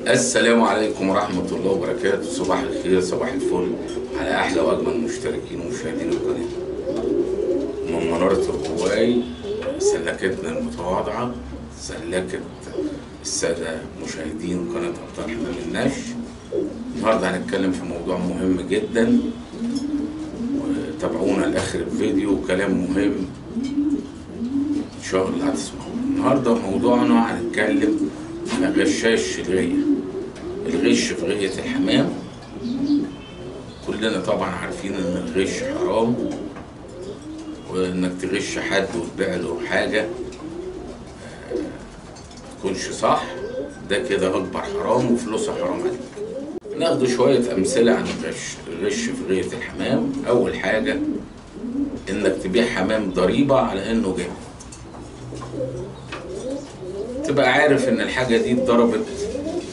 السلام عليكم ورحمة الله وبركاته. صباح الخير، صباح الفل على أحلى وأجمل مشتركين ومشاهدين القناة. من منارة الرواي، سلكتنا المتواضعة، سلكت السادة مشاهدين قناة أبطال حمام النش. النهاردة هنتكلم في موضوع مهم جدا، وتابعونا لآخر الفيديو، كلام مهم إن شاء الله هتسمعوه. النهاردة موضوعنا هنتكلم على غشاش الغية، الغش في غية الحمام. كلنا طبعا عارفين ان الغش حرام، وانك تغش حد وتبيع له حاجة متكونش صح، ده كده اكبر حرام وفلوسه حرام عليك. ناخد شوية امثلة عن الغش في غية الحمام. اول حاجة انك تبيع حمام ضريبة على انه جامد، تبقى عارف ان الحاجة دي اتضربت،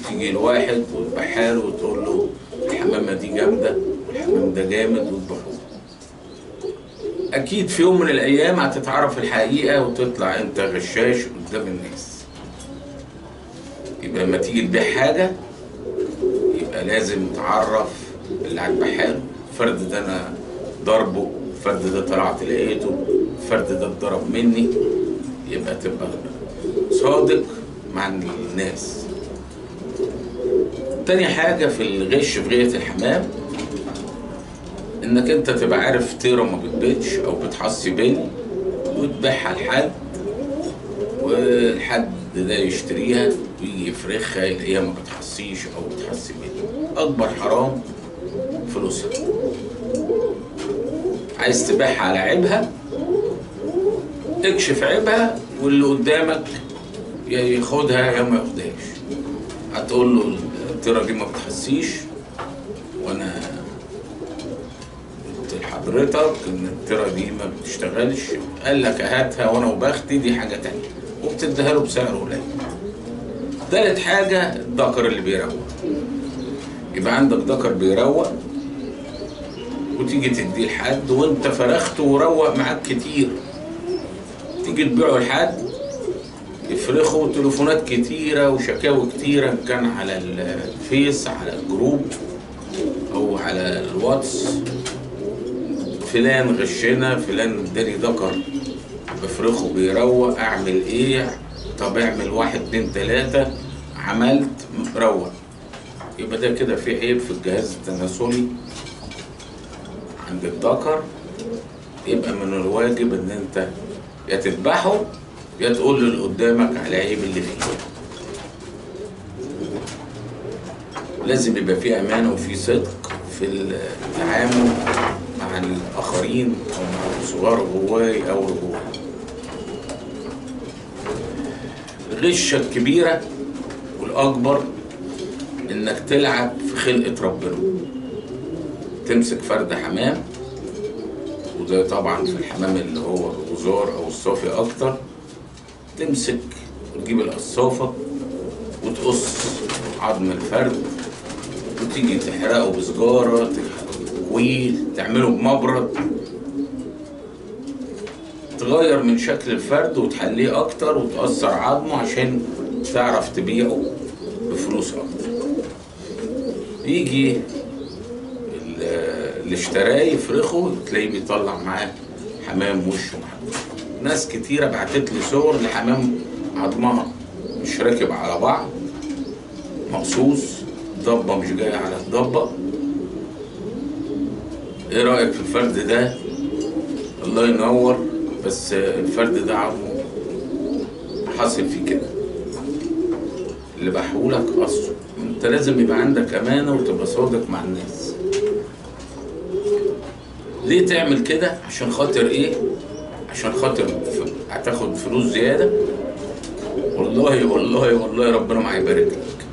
تيجي لواحد وتبيعها له وتقول له الحمامة دي جامدة والحمام ده جامد وتبيعه. اكيد في يوم من الايام هتتعرف الحقيقة وتطلع انت غشاش قدام الناس. يبقى لما تيجي تبيع حاجة يبقى لازم تعرف اللي هتبيعها له، الفرد ده انا ضربه، الفرد ده طلعت لقيته، الفرد ده اتضرب مني. يبقى تبقى صادق مع الناس. تاني حاجة في الغش في غية الحمام، انك انت تبقى عارف طيرة ما بتبيتش او بتحصي بني وتبيعها لحد، والحد ده يشتريها ويجي يفرخها يلاقيها ما بتحصيش او بتحصي بني. اكبر حرام فلوسها. عايز تبيعها على عيبها، اكشف عيبها واللي قدامك يا ياخدها يا ما ياخدهاش. هتقول له الطيرة دي ما بتحسيش، وانا قلت لحضرتك ان الطيرة دي ما بتشتغلش، قال لك هاتها وانا وبختي، دي حاجة تانية، وبتديها له بسعر قليل. تالت حاجة الذكر اللي بيروق. يبقى عندك ذكر بيروق وتيجي تديه لحد وانت فرخته وروق معاك كتير، تيجي تبيعه لحد يفرخوا. تليفونات كتيرة وشكاوي كتيرة، إن كان على الفيس، على الجروب، أو على الواتس، فلان غشنا، فلان اداني ذكر بفرخه بيروق، أعمل إيه؟ طب اعمل 1 2 3، عملت روق. يبقى ده كده في عيب في الجهاز التناسلي عند الذكر. يبقى من الواجب إن أنت يا تذبحه يا تقول للي قدامك على العيب اللي فيه. لازم يبقى فيه امانه وفيه صدق في التعامل مع الاخرين او مع صغار جواي او رجواي. الغشه الكبيرة والاكبر انك تلعب في خلقه ربنا. تمسك فرد حمام، وده طبعا في الحمام اللي هو الغزار او الصافي اكتر، تمسك وتجيب القصافه وتقص عظم الفرد وتيجي تحرقه بسجاره، تكويه، تعمله بمبرد، تغير من شكل الفرد وتحليه اكتر وتقصر عظمه عشان تعرف تبيعه بفلوس اكتر. يجي اللي اشتراه يفرخه تلاقيه بيطلع معاه حمام وشه محروق. ناس كتيرة بعتت لي صور لحمام عظمها مش راكب على بعض، مقصوص، ضبة مش جاية على الضبة. ايه رأيك في الفرد ده؟ الله ينور، بس الفرد ده عظمه حاصل فيه كده. اللي بحولك قصة. انت لازم يبقى عندك امانة وتبقى صادق مع الناس. ليه تعمل كده؟ عشان خاطر ايه؟ عشان خاطر هتاخد فلوس زيادة؟ والله والله والله ربنا ما هيبارك لك.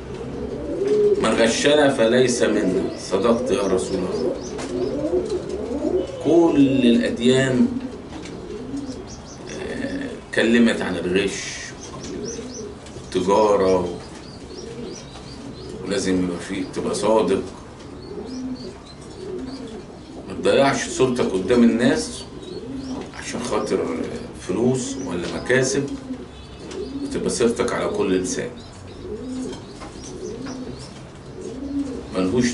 من غشنا فليس منا، صدقت يا رسول الله. كل الأديان اتكلمت عن الغش والتجارة، ولازم يبقى فيه تبقى صادق، ما تضيعش صورتك قدام الناس عشان خاطر فلوس ولا مكاسب، وتبقى سيرتك على كل لسان. ملهوش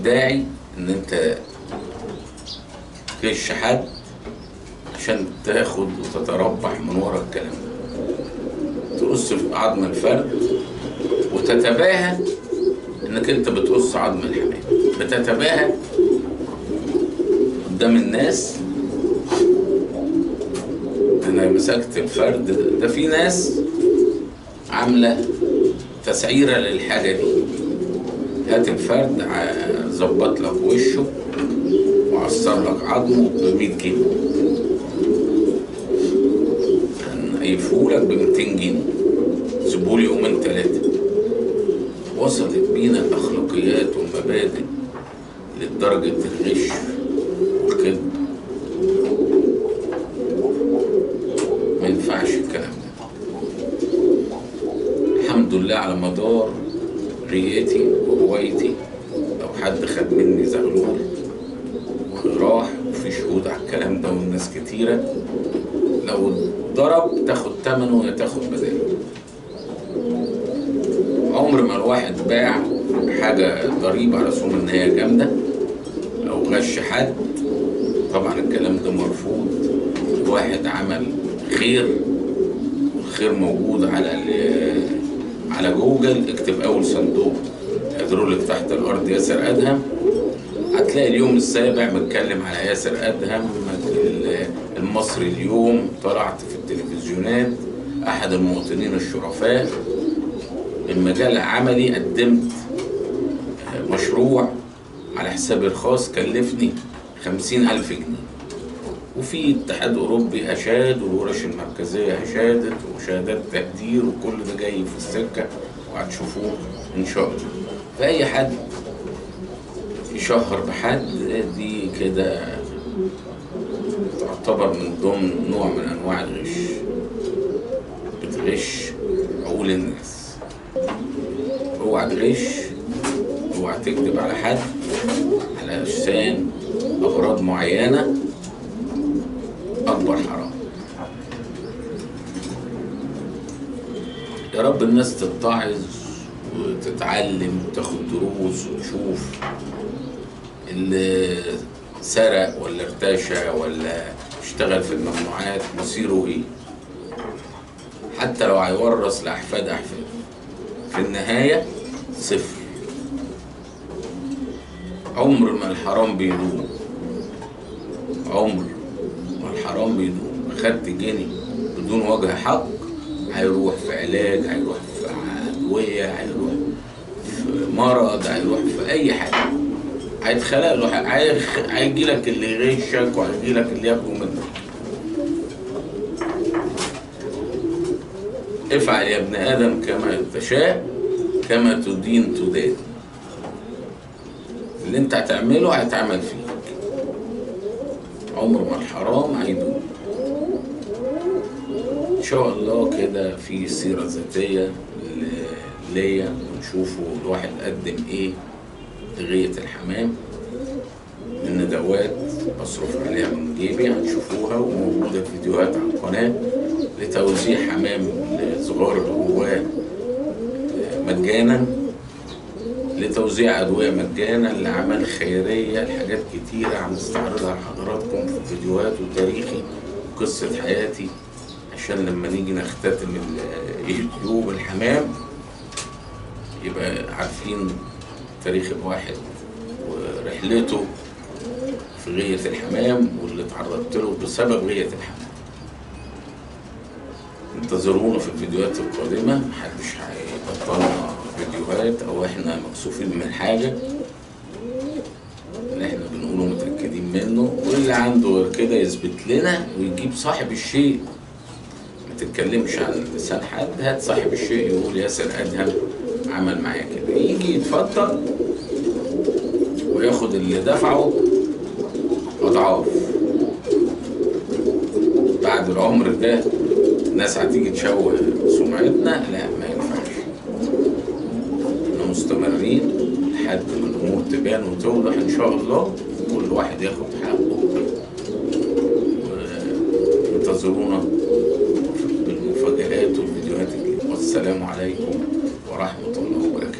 داعي ان انت تغش حد عشان تاخد وتتربح من ورا الكلام ده. تقص في عظم الفرد وتتباهى انك انت بتقص عظم الحمام، بتتباهى قدام الناس انا مسكت الفرد ده. في ناس عامله تسعيره للحاجة دي، هات الفرد ظبط لك وشه وعصر لك عظمه ب 100 جنيه، هنقيفهولك ب 200 جنيه، سيبهولي يومين تلاتة. وصلت بينا الاخلاقيات والمبادئ لدرجة الغش والكذب. ما ينفعش الكلام ده. الحمد لله على مدار ريتي وهوايتي لو حد خد مني زغلول وراح، وفي شهود على الكلام ده والناس كتيرة، لو اتضرب تاخد تمنه يا تاخد بداله. عمر ما الواحد باع حاجة ضريبة على سوم ان هي جامدة او غش حد، طبعا الكلام ده مرفوض. الواحد عمل خير، والخير موجود على جوجل، اكتب اول صندوق هيدرولك تحت الارض ياسر ادهم، هتلاقي اليوم السابع متكلم على ياسر ادهم، المصري اليوم، طلعت في التلفزيونات، احد المواطنين الشرفاء. المجال عملي قدمت مشروع على حسابي الخاص كلفني 50,000 جنيه، وفي اتحاد اوروبي اشاد، والورش المركزية اشادت، وشهادات تقدير، وكل ده جاي في السكة وهتشوفوه ان شاء الله. فاي حد يشهر بحد دي كده تعتبر من ضمن نوع من انواع الغش، بتغش عقول الناس. اوعى تغش، اوعى تكذب على حد علشان اغراض معينة، اكبر حرام. يا رب الناس تتعظ وتتعلم وتاخد دروس وتشوف اللي سرق ولا ارتشى ولا اشتغل في الممنوعات مصيره ايه، حتى لو هيورث لاحفاد احفاده، في النهاية صفر. عمر ما الحرام بيدوم، عمر ما الحرام بيدوم. خدت جنيه بدون وجه حق هيروح في علاج، هيروح في أدوية، هيروح في مرض، هيروح في أي حاجة، هيتخلق له، هيجي لك اللي يغشك وهيجي لك اللي ياخده منك. افعل يا ابن آدم كما تشاء كما تدين تدان. اللي انت هتعمله هيتعمل فيك، عمر ما الحرام هيدوم. ان شاء الله كده في سيرة ذاتية ليا، ونشوفوا الواحد قدم ايه لغية الحمام من ندوات بصرف عليها من جيبي، هتشوفوها وموجودة فيديوهات على القناة لتوزيع حمام لصغار الهواة مجانا، لتوزيع أدوية مجانا، لأعمال خيرية، لحاجات كتيرة عم نستعرضها لحضراتكم في فيديوهات وتاريخي وقصة حياتي، عشان لما نيجي نختتم اليوتيوب الحمام يبقى عارفين تاريخ الواحد ورحلته في غية الحمام واللي اتعرضت له بسبب غية الحمام. انتظرونا في الفيديوهات القادمة، محدش هيبطلنا فيديوهات او احنا مكسوفين من حاجة، اللي احنا بنقوله متأكدين منه، واللي عنده غير كده يثبت لنا ويجيب صاحب الشيء. ما تتكلمش عن لسان حد، هات صاحب الشيء يقول ياسر أدهم عمل معايا كده، يجي يتفضل وياخد اللي دفعه أضعاف. بعد العمر ده الناس هتيجي تشوه سمعتنا، لا ما ينفعش. احنا مستمرين لحد ما الأمور تبان وتوضح إن شاء الله، كل واحد ياخد حقه. وانتظرونا بالمفاجآت والفيديوهات الجديدة. والسلام عليكم ورحمة الله وبركاته.